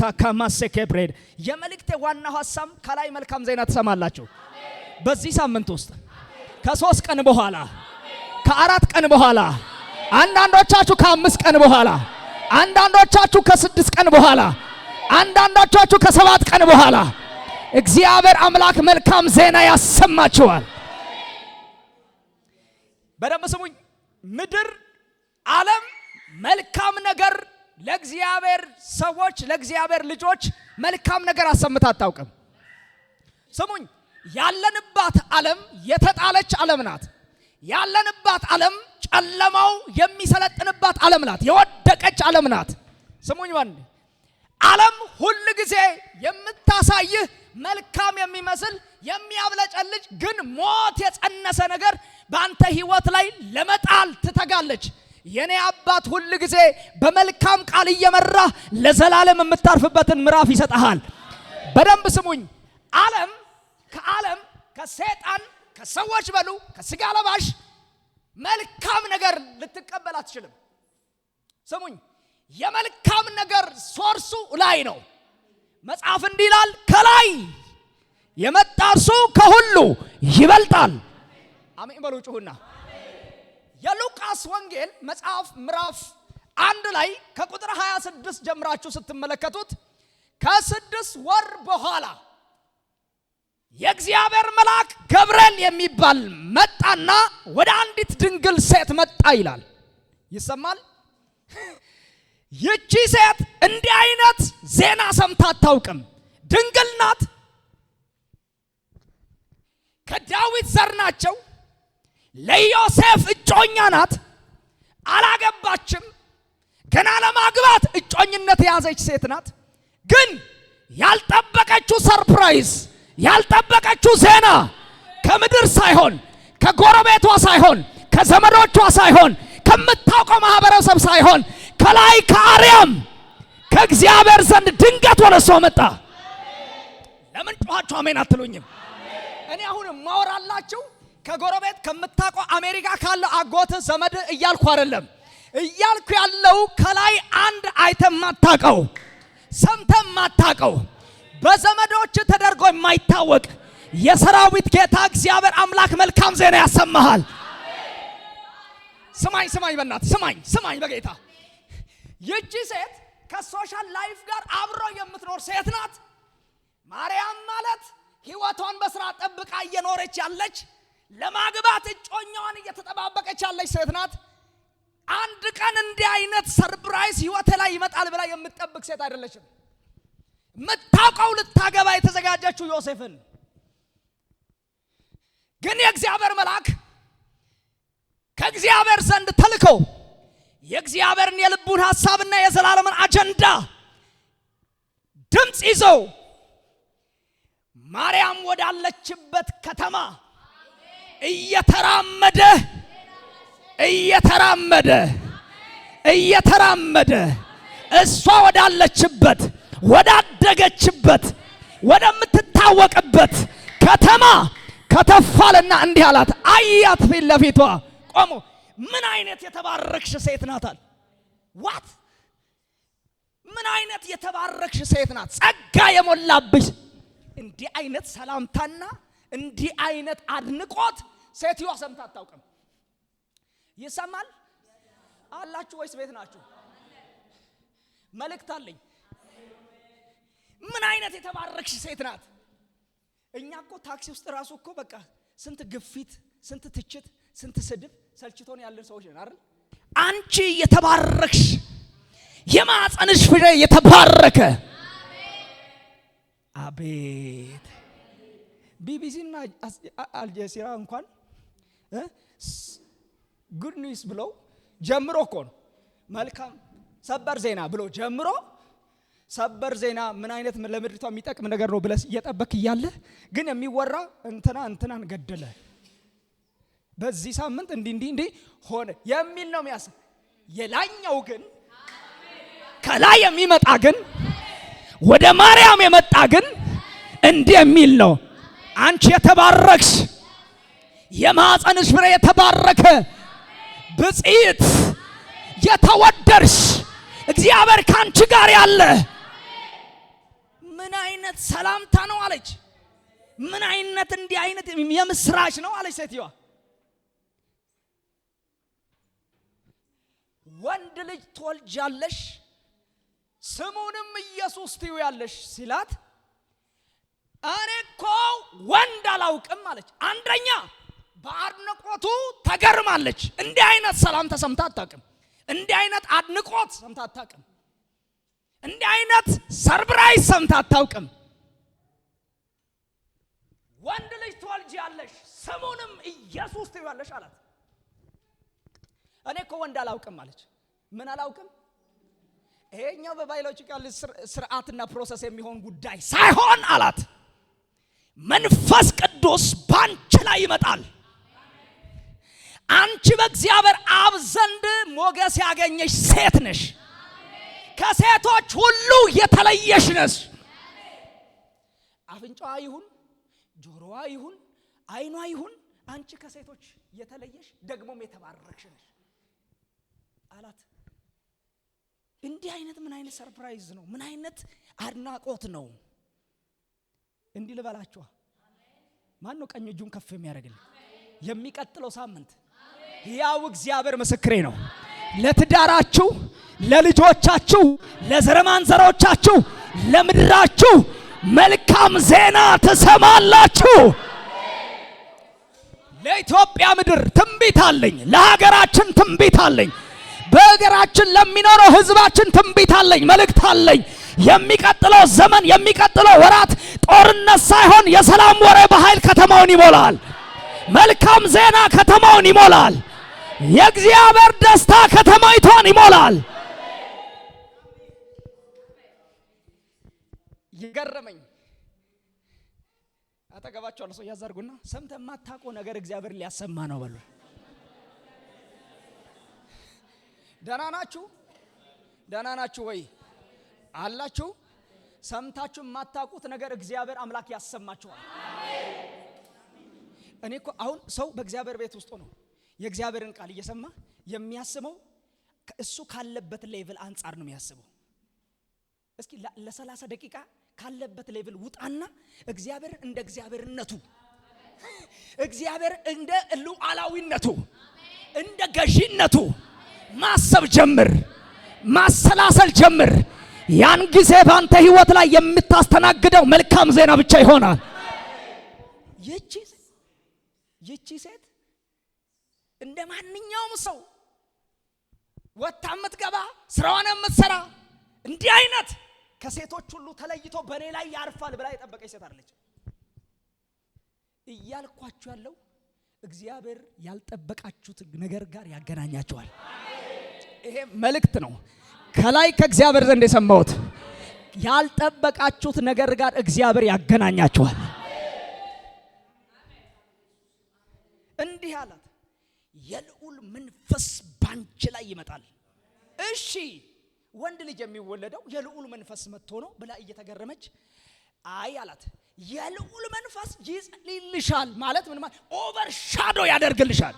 ታካማሴኬብሬድ። የመልእክቴ ዋናው ሀሳብ ከላይ መልካም ዜና ትሰማላችሁ። በዚህ ሳምንት ውስጥ፣ ከ3 ቀን በኋላ፣ ከ4 ቀን በኋላ፣ አንዳንዶቻችሁ ከ5 ቀን በኋላ፣ አንዳንዶቻችሁ ከ6 ቀን በኋላ፣ አንዳንዶቻችሁ ከ7 ቀን በኋላ እግዚአብሔር አምላክ መልካም ዜና ያሰማችኋል። በደንብ ስሙኝ። ምድር ዓለም መልካም ነገር ለእግዚአብሔር ሰዎች፣ ለእግዚአብሔር ልጆች መልካም ነገር አሰምታ አታውቅም። ስሙኝ፣ ያለንባት ዓለም የተጣለች ዓለም ናት። ያለንባት ዓለም ጨለማው የሚሰለጥንባት ዓለም ናት። የወደቀች ዓለም ናት። ስሙኝ፣ ወንድ ዓለም ሁል ጊዜ የምታሳይህ መልካም የሚመስል፣ የሚያብለጨልጭ ግን ሞት የጸነሰ ነገር በአንተ ህይወት ላይ ለመጣል ትተጋለች። የኔ አባት ሁል ጊዜ በመልካም ቃል እየመራ ለዘላለም የምታርፍበትን ምዕራፍ ይሰጥሃል። በደንብ ስሙኝ። ዓለም ከዓለም፣ ከሰይጣን፣ ከሰዎች በሉ ከስጋ ለባሽ መልካም ነገር ልትቀበል አትችልም። ስሙኝ፣ የመልካም ነገር source ኡ ላይ ነው። መጽሐፍ እንዲህ ይላል፣ ከላይ የመጣ እርሱ ከሁሉ ይበልጣል። አሜን በሉ ጩሁና። የሉቃስ ወንጌል መጽሐፍ ምዕራፍ 1 ላይ ከቁጥር 26 ጀምራችሁ ስትመለከቱት ከ6 ወር በኋላ የእግዚአብሔር መልአክ ገብርኤል የሚባል መጣና ወደ አንዲት ድንግል ሴት መጣ ይላል። ይሰማል። ይቺ ሴት እንዲህ አይነት ዜና ሰምታ አታውቅም። ድንግል ናት። ከዳዊት ዘር ናቸው። ለዮሴፍ እጮኛ ናት። አላገባችም። ገና ለማግባት እጮኝነት የያዘች ሴት ናት። ግን ያልጠበቀችው surprise፣ ያልጠበቀችው ዜና ከምድር ሳይሆን፣ ከጎረቤቷ ሳይሆን፣ ከዘመዶቿ ሳይሆን፣ ከምታውቀው ማህበረሰብ ሳይሆን ከላይ ከአርያም ከእግዚአብሔር ዘንድ ድንገት ወደ እሷ መጣ። ለምን ጮኻችሁ አሜን አትሉኝም? እኔ አሁን የማወራላችሁ ከጎረቤት፣ ከምታውቀው፣ አሜሪካ ካለ አጎት፣ ዘመድ እያልኩ አይደለም። እያልኩ ያለው ከላይ አንድ አይተህ ማታቀው፣ ሰምተህ ማታቀው፣ በዘመዶች ተደርጎ የማይታወቅ የሰራዊት ጌታ እግዚአብሔር አምላክ መልካም ዜና ያሰማሃል። ስማኝ፣ ስማኝ፣ በእናትህ ስማኝ፣ ስማኝ በጌታ። ይቺ ሴት ከ social life ጋር አብሮ የምትኖር ሴት ናት። ማርያም ማለት ሕይወቷን በስራ ጠብቃ እየኖረች ያለች፣ ለማግባት እጮኛዋን እየተጠባበቀች ያለች ሴት ናት። አንድ ቀን እንዲህ አይነት surprise ሕይወቴ ላይ ይመጣል ብላ የምትጠብቅ ሴት አይደለችም። የምታውቀው ልታገባ የተዘጋጀችው ዮሴፍን። ግን የእግዚአብሔር መልአክ ከእግዚአብሔር ዘንድ ተልኮ የእግዚአብሔርን የልቡን ሐሳብና የዘላለምን አጀንዳ ድምፅ ይዞ ማርያም ወዳለችበት ከተማ እየተራመደ፣ እየተራመደ፣ እየተራመደ እሷ ወዳለችበት፣ ወዳደገችበት፣ ወደምትታወቅበት ከተማ ከተፍ አለና እንዲህ አላት። አያት፣ ፊት ለፊቷ ቆሞ ምን አይነት የተባረክሽ ሴት ናት አለ። What? ምን አይነት የተባረክሽ ሴት ናት፣ ጸጋ የሞላብሽ። እንዲህ አይነት ሰላምታና እንዲህ አይነት አድንቆት ሴትዮዋ ሰምታ አታውቅም። ይሰማል አላችሁ ወይስ ቤት ናችሁ? መልእክት አለኝ። ምን አይነት የተባረክሽ ሴት ናት። እኛ እኮ ታክሲ ውስጥ ራሱ እኮ በቃ ስንት ግፊት፣ ስንት ትችት፣ ስንት ስድብ ሰልችቶን ያለን ሰዎች ነን አይደል? አንቺ የተባረክሽ፣ የማኅፀንሽ ፍሬ የተባረከ። አቤት! ቢቢሲ እና አልጀዚራ እንኳን good news ብለው ጀምሮ እኮ ነው፣ መልካም ሰበር ዜና ብሎ ጀምሮ፣ ሰበር ዜና ምን አይነት ለምድሪቷ የሚጠቅም ነገር ነው ብለህ እየጠበክ እያለ ግን የሚወራ እንትና እንትናን ገደለ፣ በዚህ ሳምንት እንዲህ እንዲህ እንዲህ ሆነ የሚል ነው የሚያስ የላኛው ግን ከላይ የሚመጣ ግን፣ ወደ ማርያም የመጣ ግን እንዲህ የሚል ነው። አንቺ የተባረክሽ፣ የማኅፀንሽ ፍሬ የተባረከ፣ ብፅዕት፣ የተወደድሽ፣ እግዚአብሔር ከአንቺ ጋር ያለ። አይነት ሰላምታ ነው አለች። ምን አይነት እንዲህ አይነት የምስራች ነው አለች ሴትዮዋ። ወንድ ልጅ ትወልጃለሽ ስሙንም ኢየሱስ ትይዋለሽ ሲላት እኔ እኮ ወንድ አላውቅም አለች። አንደኛ በአድንቆቱ ተገርማለች። እንዲህ አይነት ሰላምታ ሰምታ አታውቅም። እንዲህ አይነት አድንቆት ሰምታ አታውቅም። እንዲህ አይነት surprise ሰምታ አታውቅም። ወንድ ልጅ ትወልጃለሽ ስሙንም ኢየሱስ ትይዋለሽ አላት። እኔ እኮ ወንድ አላውቅም አለች። ምን አላውቅም? ይሄኛው በ biological ስርዓትና process የሚሆን ጉዳይ ሳይሆን አላት፣ መንፈስ ቅዱስ ባንቺ ላይ ይመጣል። አንቺ በእግዚአብሔር አብ ዘንድ ሞገስ ያገኘሽ ሴት ነሽ። ከሴቶች ሁሉ የተለየሽ ነሽ። አፍንጫዋ ይሁን ጆሮዋ ይሁን አይኗ ይሁን አንቺ ከሴቶች የተለየሽ ደግሞም የተባረክሽ ነሽ አላት። እንዲህ አይነት ምን አይነት surprise ነው? ምን አይነት አድናቆት ነው? እንዲህ ልበላችኋ፣ ማን ነው ቀኝ እጁን ከፍ የሚያደርግልኝ? የሚቀጥለው ሳምንት ሕያው እግዚአብሔር ምስክሬ ነው። ለትዳራችሁ፣ ለልጆቻችሁ፣ ለዘረማንዘሮቻችሁ፣ ለምድራችሁ መልካም ዜና ትሰማላችሁ። ለኢትዮጵያ ምድር ትንቢት አለኝ። ለሀገራችን ትንቢት አለኝ። በሀገራችን ለሚኖረው ሕዝባችን ትንቢት አለኝ፣ መልእክት አለኝ። የሚቀጥለው ዘመን የሚቀጥለው ወራት ጦርነት ሳይሆን የሰላም ወሬ በኃይል ከተማውን ይሞላል። መልካም ዜና ከተማውን ይሞላል። የእግዚአብሔር ደስታ ከተማይቷን ይሞላል። የገረመኝ አጠገባቸው አለ ሰው ያዘርጉና ሰምተህ የማታውቀው ነገር እግዚአብሔር ሊያሰማ ነው በሉ። ደህና ናችሁ? ደህና ናችሁ ወይ አላችሁ? ሰምታችሁ የማታውቁት ነገር እግዚአብሔር አምላክ ያሰማችኋል። እኔ እኮ አሁን ሰው በእግዚአብሔር ቤት ውስጥ ነው የእግዚአብሔርን ቃል እየሰማ የሚያስበው እሱ ካለበት level አንጻር ነው የሚያስበው። እስኪ ለ30 ደቂቃ ካለበት level ውጣና እግዚአብሔርን እንደ እግዚአብሔርነቱ፣ እግዚአብሔር እንደ ሉዓላዊነቱ፣ እንደ ገዢነቱ ማሰብ ጀምር፣ ማሰላሰል ጀምር። ያን ጊዜ ባንተ ህይወት ላይ የምታስተናግደው መልካም ዜና ብቻ ይሆናል። ይቺ ሴት እንደ ማንኛውም ሰው ወጥታ የምትገባ ስራዋን የምትሰራ እንዲህ አይነት ከሴቶች ሁሉ ተለይቶ በእኔ ላይ ያርፋል ብላ የጠበቀች ሴት አይደለች። እያልኳችሁ ያለው እግዚአብሔር ያልጠበቃችሁት ነገር ጋር ያገናኛችኋል። ይሄ መልእክት ነው ከላይ ከእግዚአብሔር ዘንድ የሰማሁት። ያልጠበቃችሁት ነገር ጋር እግዚአብሔር ያገናኛችኋል። እንዲህ አላት፣ የልዑል መንፈስ ባንቺ ላይ ይመጣል። እሺ ወንድ ልጅ የሚወለደው የልዑል መንፈስ መጥቶ ነው ብላ እየተገረመች፣ አይ አላት፣ የልዑል መንፈስ ይጸልይልሻል ማለት ምን ማለት? Overshadow ያደርግልሻል።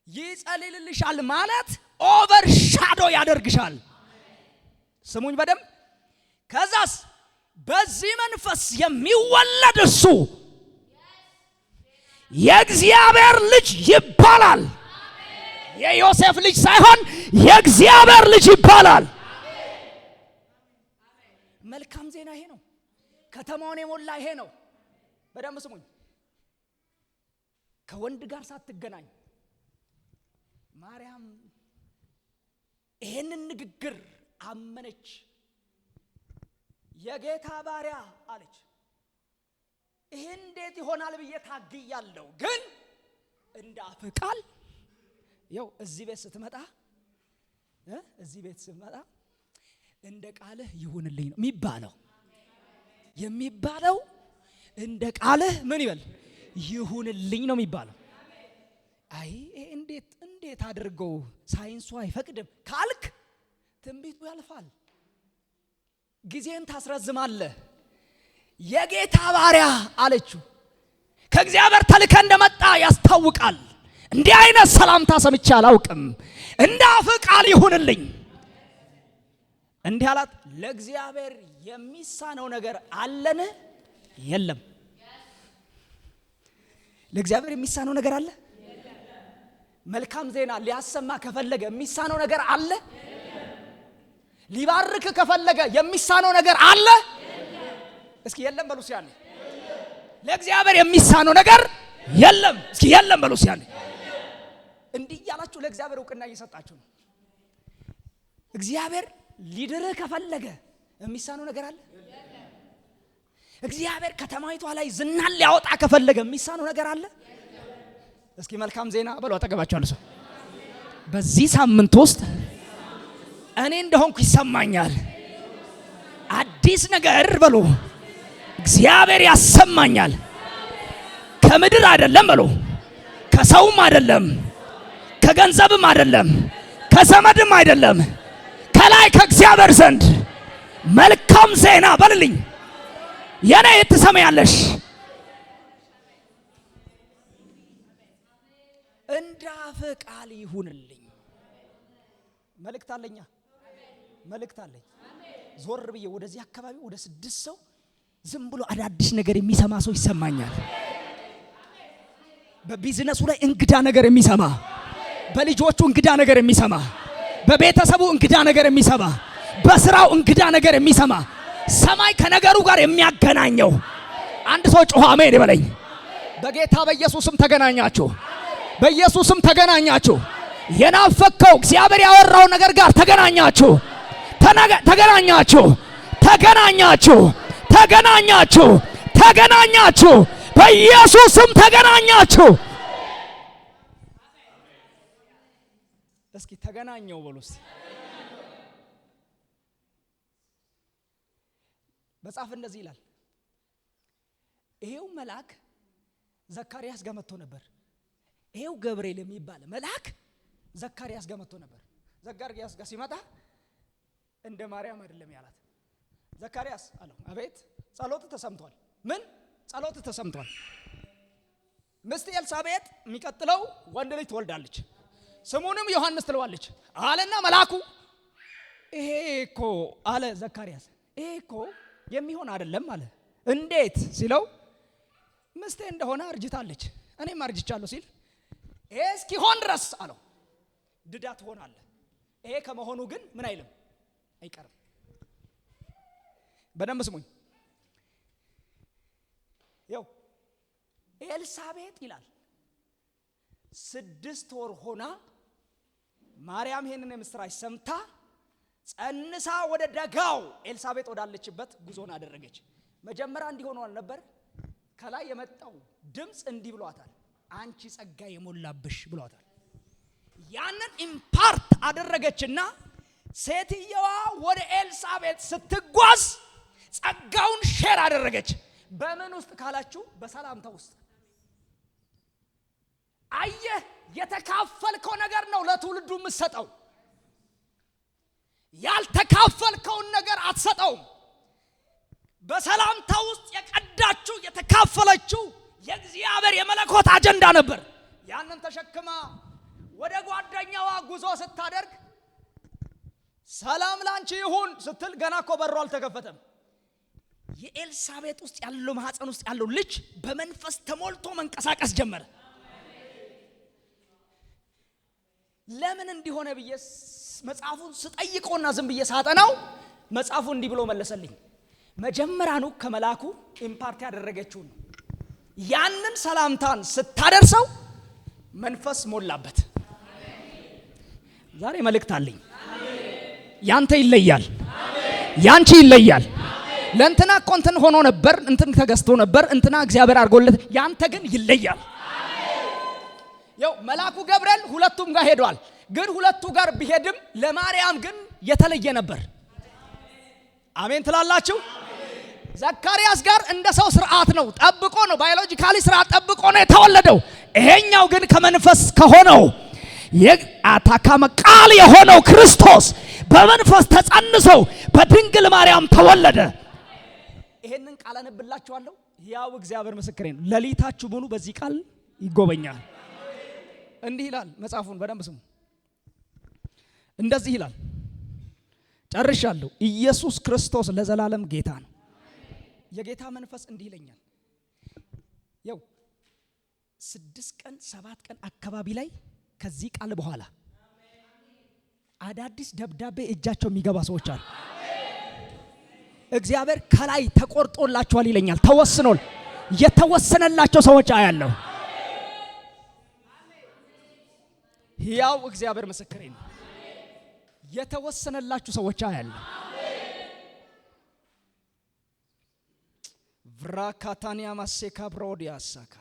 ይጸልይልሻል ማለት overshadow ያደርግሻል። ስሙኝ በደንብ። ከዛስ በዚህ መንፈስ የሚወለድ እሱ የእግዚአብሔር ልጅ ይባላል። የዮሴፍ ልጅ ሳይሆን የእግዚአብሔር ልጅ ይባላል። መልካም ዜና ይሄ ነው። ከተማውን የሞላ ይሄ ነው። በደንብ ስሙኝ። ከወንድ ጋር ሳትገናኝ ማርያም ይሄንን ንግግር አመነች። የጌታ ባሪያ አለች። ይሄ እንዴት ይሆናል ብዬ ታግያለሁ፣ ግን እንደ አፍህ ቃል ያው እዚህ ቤት ስትመጣ እዚህ ቤት ስትመጣ እንደ ቃልህ ይሁንልኝ ነው የሚባለው። የሚባለው እንደ ቃልህ ምን ይበል ይሁንልኝ ነው የሚባለው። አይ እንዴት እንዴት አድርገው ሳይንሱ አይፈቅድም ካልክ ትንቢቱ ያልፋል። ጊዜን ታስረዝማለህ። የጌታ ባሪያ አለችው። ከእግዚአብሔር ተልከ እንደመጣ ያስታውቃል። እንዲህ አይነት ሰላምታ ሰምቼ አላውቅም። እንደ አፍህ ቃል ይሁንልኝ። እንዲህ አላት፣ ለእግዚአብሔር የሚሳነው ነገር አለን? የለም። ለእግዚአብሔር የሚሳነው ነገር አለ? መልካም ዜና ሊያሰማ ከፈለገ የሚሳነው ነገር አለ? ሊባርክ ከፈለገ የሚሳነው ነገር አለ? እስኪ የለም በሉ ሲያኔ። ለእግዚአብሔር የሚሳነው ነገር የለም። እስኪ የለም በሉ ሲያኔ። እንዲህ እያላችሁ ለእግዚአብሔር እውቅና እየሰጣችሁ ነው። እግዚአብሔር ሊድርህ ከፈለገ የሚሳነው ነገር አለ? እግዚአብሔር ከተማይቷ ላይ ዝናን ሊያወጣ ከፈለገ የሚሳነው ነገር አለ? እስኪ መልካም ዜና በሉ አጠገባችሁ ያለ ሰው። በዚህ ሳምንት ውስጥ እኔ እንደሆንኩ ይሰማኛል። አዲስ ነገር በሉ እግዚአብሔር ያሰማኛል። ከምድር አይደለም በሉ፣ ከሰውም አይደለም፣ ከገንዘብም አይደለም፣ ከዘመድም አይደለም፣ ከላይ ከእግዚአብሔር ዘንድ መልካም ዜና በልልኝ። የኔ ትሰማያለሽ። እንደ አፍህ ቃል ይሁንልኝ። መልእክት አለኛ፣ መልእክት አለኝ። ዞር ብዬ ወደዚህ አካባቢ ወደ 6 ሰው ዝም ብሎ አዳዲስ ነገር የሚሰማ ሰው ይሰማኛል። በቢዝነሱ ላይ እንግዳ ነገር የሚሰማ፣ በልጆቹ እንግዳ ነገር የሚሰማ፣ በቤተሰቡ እንግዳ ነገር የሚሰማ፣ በስራው እንግዳ ነገር የሚሰማ፣ ሰማይ ከነገሩ ጋር የሚያገናኘው አንድ ሰው ጮኸ አሜን ይበለኝ። በጌታ በኢየሱስም ተገናኛችሁ፣ በኢየሱስም ተገናኛችሁ። የናፈከው እግዚአብሔር ያወራው ነገር ጋር ተገናኛችሁ፣ ተገናኛችሁ፣ ተገናኛችሁ፣ ተገናኛችሁ፣ ተገናኛችሁ። በኢየሱስም ተገናኛችሁ። እስኪ ተገናኘው በሉ እስኪ። መጽሐፍ እንደዚህ ይላል። ይሄው መልአክ ዘካርያስ ጋር መጥቶ ነበር። ይሄው ገብርኤል የሚባል መልአክ ዘካርያስ ጋር መጥቶ ነበር። ዘካርያስ ጋር ሲመጣ እንደ ማርያም አይደለም ያላት። ዘካርያስ አለው፣ አቤት። ጸሎት ተሰምቷል። ምን ጸሎት ተሰምቷል? ሚስት ኤልሳቤጥ የሚቀጥለው ወንድ ልጅ ትወልዳለች፣ ስሙንም ዮሐንስ ትለዋለች አለና መልአኩ ይሄ እኮ አለ ዘካርያስ፣ ይሄ እኮ የሚሆን አይደለም አለ። እንዴት ሲለው ምስቴ እንደሆነ አርጅታለች፣ እኔም አርጅቻለሁ ሲል ይሄ እስኪሆን ድረስ አለው ድዳ ትሆናለህ። ይሄ ከመሆኑ ግን ምን አይልም አይቀርም። በደንብ ስሙኝ። ያው ኤልሳቤጥ ይላል 6 ወር ሆና ማርያም ይሄንን የምስራች ሰምታ ጸንሳ ወደ ደጋው ኤልሳቤጥ ወዳለችበት ጉዞን አደረገች። መጀመሪያ እንዲህ ሆኗል ነበር። ከላይ የመጣው ድምጽ እንዲህ ብሏታል፣ አንቺ ጸጋ የሞላብሽ ብሏታል። ያንን impart አደረገችና ሴትየዋ ወደ ኤልሳቤጥ ስትጓዝ ጸጋውን share አደረገች። በምን ውስጥ ካላችሁ በሰላምታ ውስጥ። አየህ፣ የተካፈልከው ነገር ነው ለትውልዱ የምትሰጠው። ያልተካፈልከውን ነገር አትሰጠውም። በሰላምታ ውስጥ የቀዳችው የተካፈለችው የእግዚአብሔር የመለኮት አጀንዳ ነበር። ያንን ተሸክማ ወደ ጓደኛዋ ጉዞ ስታደርግ ሰላም ላንቺ ይሁን ስትል ገና እኮ በሩ አልተከፈተም። የኤልሳቤጥ ውስጥ ያለው ማህፀን ውስጥ ያለው ልጅ በመንፈስ ተሞልቶ መንቀሳቀስ ጀመረ። ለምን እንዲሆነ ብዬ መጽሐፉን ስጠይቀውና ዝም ብዬ ሳጠናው መጽሐፉ እንዲህ ብሎ መለሰልኝ። መጀመሪያኑ ከመላኩ impart ያደረገችው ነው። ያንን ሰላምታን ስታደርሰው መንፈስ ሞላበት። ዛሬ መልእክት አለኝ። ያንተ ይለያል፣ ያንቺ ይለያል። ለእንትና እኮ እንትን ሆኖ ነበር፣ እንትን ተገዝቶ ነበር፣ እንትና እግዚአብሔር አድርጎለት፣ ያንተ ግን ይለያል። ያው መልአኩ ገብርኤል ሁለቱም ጋር ሄዷል። ግን ሁለቱ ጋር ቢሄድም ለማርያም ግን የተለየ ነበር። አሜን ትላላችሁ? ዘካርያስ ጋር እንደ ሰው ስርዓት ነው ጠብቆ ነው biologically ስርዓት ጠብቆ ነው የተወለደው። ይሄኛው ግን ከመንፈስ ከሆነው የአታካመ ቃል የሆነው ክርስቶስ በመንፈስ ተጸንሶ በድንግል ማርያም ተወለደ። ይሄንን ቃል አነብላችኋለሁ። ያው እግዚአብሔር ምስክሬ ነው። ለሊታችሁ ሙሉ በዚህ ቃል ይጎበኛል። እንዲህ ይላል መጽሐፉን በደንብ ስሙ። እንደዚህ ይላል። ጨርሻለሁ። ኢየሱስ ክርስቶስ ለዘላለም ጌታ ነው። የጌታ መንፈስ እንዲህ ይለኛል። ያው 6 ቀን 7 ቀን አካባቢ ላይ ከዚህ ቃል በኋላ አዳዲስ ደብዳቤ እጃቸው የሚገባ ሰዎች አሉ። እግዚአብሔር ከላይ ተቆርጦላቸዋል ይለኛል። ተወስኗል። የተወሰነላቸው ሰዎች አያለሁ። ሕያው እግዚአብሔር ምስክሬ ነው። የተወሰነላችሁ ሰዎች አያለሁ። ቭራካታኒያ ማሴካ ብሮዲያ ሳካያ።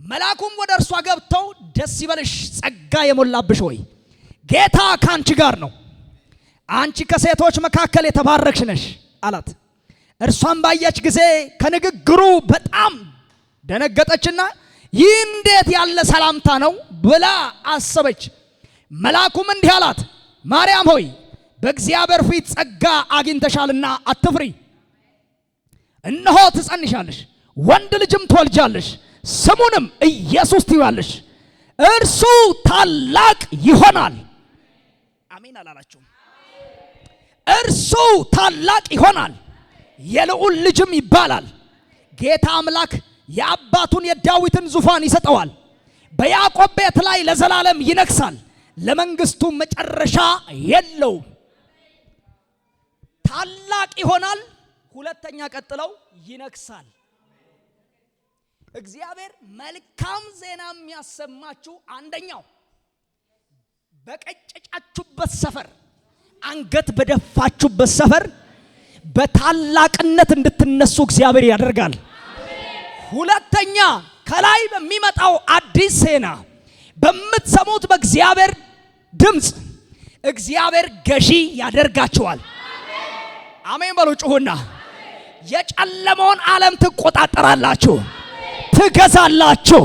መልአኩም ወደ እርሷ ገብተው ደስ ይበልሽ፣ ጸጋ የሞላብሽ ሆይ፣ ጌታ ከአንቺ ጋር ነው፣ አንቺ ከሴቶች መካከል የተባረክሽ ነሽ አላት። እርሷም ባየች ጊዜ ከንግግሩ በጣም ደነገጠችና ይህ እንዴት ያለ ሰላምታ ነው ብላ አሰበች። መልአኩም እንዲህ አላት፣ ማርያም ሆይ፣ በእግዚአብሔር ፊት ጸጋ አግኝተሻልና አትፍሪ። እነሆ ትጸንሻለሽ፣ ወንድ ልጅም ትወልጃለሽ፣ ስሙንም ኢየሱስ ትይዋለሽ። እርሱ ታላቅ ይሆናል። አሜን አላላችሁም? እርሱ ታላቅ ይሆናል፣ የልዑል ልጅም ይባላል። ጌታ አምላክ የአባቱን የዳዊትን ዙፋን ይሰጠዋል፣ በያዕቆብ ቤት ላይ ለዘላለም ይነግሳል፣ ለመንግስቱ መጨረሻ የለውም። ታላቅ ይሆናል። ሁለተኛ ቀጥለው ይነግሳል። እግዚአብሔር መልካም ዜና የሚያሰማችሁ አንደኛው በቀጨጫችሁበት ሰፈር፣ አንገት በደፋችሁበት ሰፈር በታላቅነት እንድትነሱ እግዚአብሔር ያደርጋል። ሁለተኛ ከላይ በሚመጣው አዲስ ዜና በምትሰሙት በእግዚአብሔር ድምፅ እግዚአብሔር ገዢ ያደርጋችኋል። አሜን በሉ ጩሁና። የጨለመውን ዓለም ትቆጣጠራላችሁ፣ ትገዛላችሁ።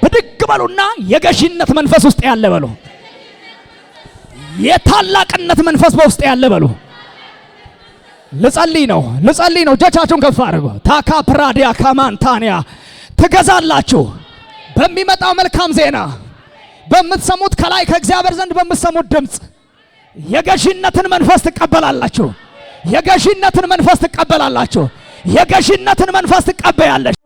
ብድግ በሉና የገዢነት መንፈስ ውስጥ ያለ በሉ። የታላቅነት መንፈስ በውስጥ ያለ በሉ። ልጸልይ ነው፣ ልጸልይ ነው። እጆቻችሁን ከፍ አድርጉ። ታካ ፕራዲያ ካማንታንያ። ትገዛላችሁ። በሚመጣው መልካም ዜና በምትሰሙት ከላይ ከእግዚአብሔር ዘንድ በምትሰሙት ድምፅ የገዢነትን መንፈስ ትቀበላላችሁ። የገዢነትን መንፈስ ትቀበላላችሁ። የገዢነትን መንፈስ ትቀበያለሽ።